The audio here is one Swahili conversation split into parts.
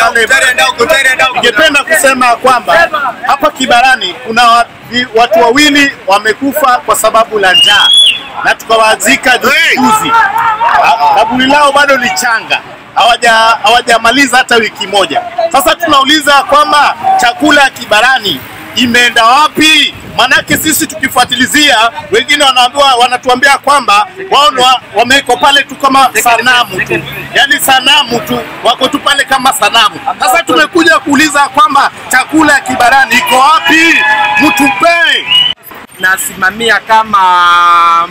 Caleb. Ningependa kusema kwamba hapa Kibarani kuna watu wawili wamekufa kwa sababu la njaa na tukawazika juzi. Kaburi lao bado ni changa, hawajamaliza hata wiki moja. Sasa tunauliza kwamba chakula ya Kibarani imeenda wapi? Manake sisi tukifuatilizia, wengine wanaambiwa, wanatuambia kwamba wao wamewekwa pale tu kama sanamu tu, yani sanamu tu, wako tu pale kama sanamu. Sasa tumekuja kuuliza kwamba chakula ya Kibarani iko wapi? Mtupe. Nasimamia kama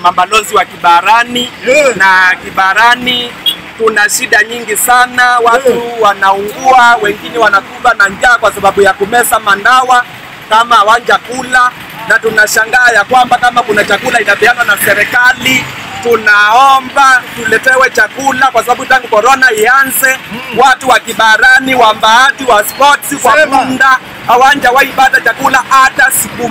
mabalozi wa Kibarani, yeah. Na Kibarani tuna shida nyingi sana, watu wanaungua, wengine wanakufa na njaa kwa sababu ya kumesa mandawa kama hawajakula, na tunashangaa ya kwamba kama kuna chakula inapeanwa na serikali, tunaomba tuletewe chakula kwa sababu tangu corona ianze watu wa Kibarani, wa Mbahati, wa sports, wa Bunda hawajawahi pata chakula hata siku